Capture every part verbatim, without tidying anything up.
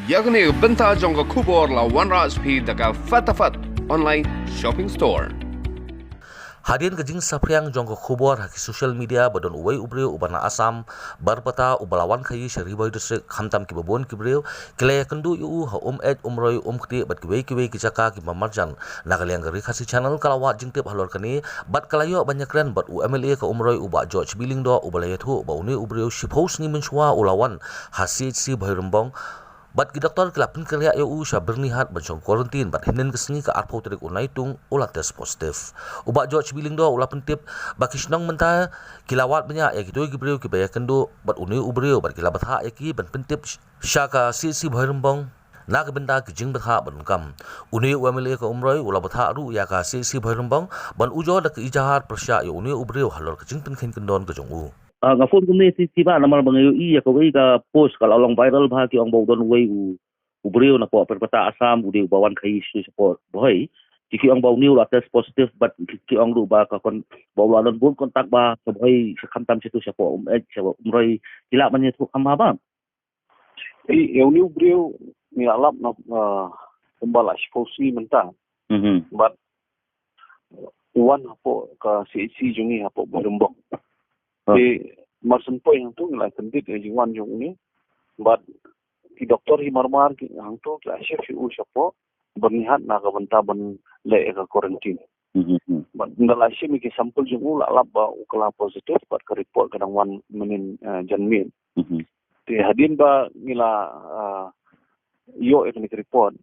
Ïa kane ka bynta jong ka khubor la wanrah sha phi da ka Fatafat Online Shopping Store. Hadien ka jingsaphriang jong ka khubor ha ki social media ba don uwei u briew uba na Assam, Barpeta, uba la wan khaïi sha Ri Bhoi District, khamtam kiba bun ki briew ki la ïakynduh ïa u ha Umeit, Umroi, Umktieh bad kiwei kiwei ki jaka kiba marjan. Na ka liang ka Ri Khasi Channel ka la wad jingtip halor kane bad ka la ïoh ban ïakren bad u M L A ka Umroi, u Bah George B. Lyngdoh, uba la ïathuh ba une u briew shiphew sngi mynshuwa u la wan ha C H C Bhoirymbong. Bad ki doktor ki la pynkynriah ïa u sha Byrnihat ban shong quarantine bad hynnin ka sngi, ka arphew tarik u Naitung, u la test positive. U Bah George B. Lyngdoh u la pyntip ba ki shnong mynta ki la wad bniah ïa kito ki briew kiba ïakynduh bad une u briew bad ki la bthah ïa ki ban pyntip sh-, sha ka C H C Bhoirymbong na ka bynta ki jingbthah ba donkam. Une u M L A ka Umroi u la bthah ruh ïa ka C H C Bhoirymbong ban ujor da ka ejahar pyrshah ïa une u briew halor ka jingpynkheiñ kyndon ka jong u. Ah, nga phone kumne shisha namar ba nga ïohi ïa kawei ka post ka la long viral bha, ki ong ba u don uwei u, u briew na pdeng Barpeta, Assam, u dei uba wan khaïi sha, sha pdeng Bhoi. Ki, ki ong ba une u la test positive bad ki, ki ong ruh ba ka kon, ba u la don bun contact bha sha Bhoi, sha khamtam sha tu sha pdeng Umeit, sha pdeng Umroi. Ki lah ban ïathuh kham bha ba. Ei, ïa une u briew ngi la lap na, ah, kumba la shiphew sngi mynta. Mhm. Bad u wan hapoh ka C H C jong ngi hapoh Bhoirymbong. Ah. Te mar syn poi hangtu ngi la kyndit ïa jingwan jong une. Bad ki doktor hi marmar ki hangtu ki la shift ïa u shapoh Byrnihat na ka bynta ban leh ïa ka quarantine. Mhm, mhm. Bad ynda la shim ïa ki sample jong u la lap ba u kylla positive bad ka report ka dang wan mynnin, eh, janmiet. Mhm. Te hadien ba ngi la, ah, ïoh ïa kane ka report,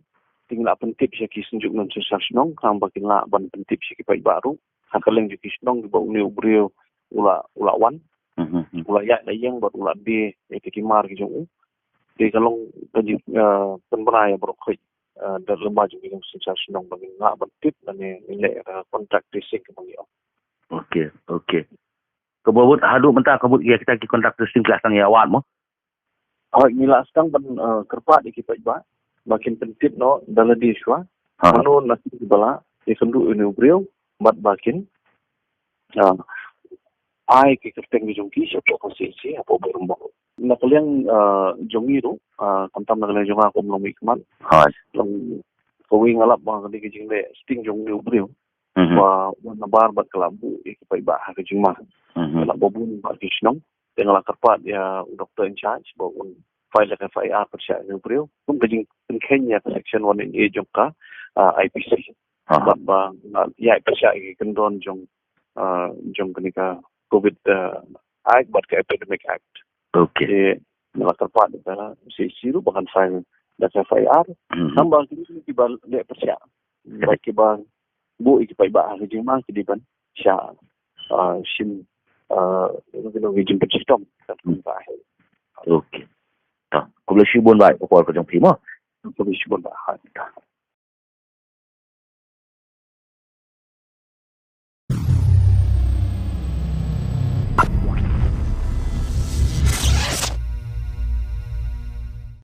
te ngi la pyntip sha ki synjuk nongshynshar shnong, khnang ba kin lah ban pyntip sha ki paidbah ruh ha kylleng jong ki shnong kiba une u briew u la, u la wan. Mhm, mhm. U la ïaid la ïeng bad u la die ïa ki mar ki jong u. Te ka long ka jing, ah, pynbna ïa baroh khoit, ah, da lem jong ki nongshynshar shnong ba ngin lah ban tip lane ngin leh, ah, contact tracing kaba ngi ong. Okay, okay. Kaba mut haduh mynta ka mut ïa kita ki contact tracing ki la sdang ïa wad mo? Hooid, ngi la sdang ban, eh, kyrpad ïa ki paidbah ba kin pyntip noh da lade shuwa. Ha. Mano na ki ba la ïakynduh ïa une u briew bad ba kin, eh, ai ki kyrteng ki jong ki shapoh ka C H C hapoh Bhoirymbong. Na ka liang, eh, jong ngi ruh, eh, khamtam na ka liang jong nga kum u nongmihkhmat. Hooid. Long kawei nga lap ba ka dei ka jingleh sting jong une u briew. Mhm. Ba wan nabar bad ka la buh ïa ki paidbah ha ka jingma. Mhm. Ka la ba bun bad ki shnong. Te nga la kyrpad ïa u doctor in charge ba un file ïa ka F I R pyrshah ïa une u briew kum ka jingpynkheiñ ïa ka section one eight eight jong ka, ah, I P C. Aha. Bad ba nga ïa pyrshah ïa ki kyndon jong, ah, jong kane ka Covid, ah, Act bad ka Epidemic Act. Okay. Te nga la kyrpad ïa ka C H C ruh ba kan file ïa ka F I R. Mhm. Namar ki, ki ba leh pyrshah. Correct. Bad ki ba buh ïa ki paidbah ha ka jingma ki dei ban shah, ah, shim, ah, you know, ki jingpynshitom. Hmm. Okay. Ta, khublei shibun Bah, ïa ka por ka jong phi mo. Khublei shibun Bah. Ha, ta.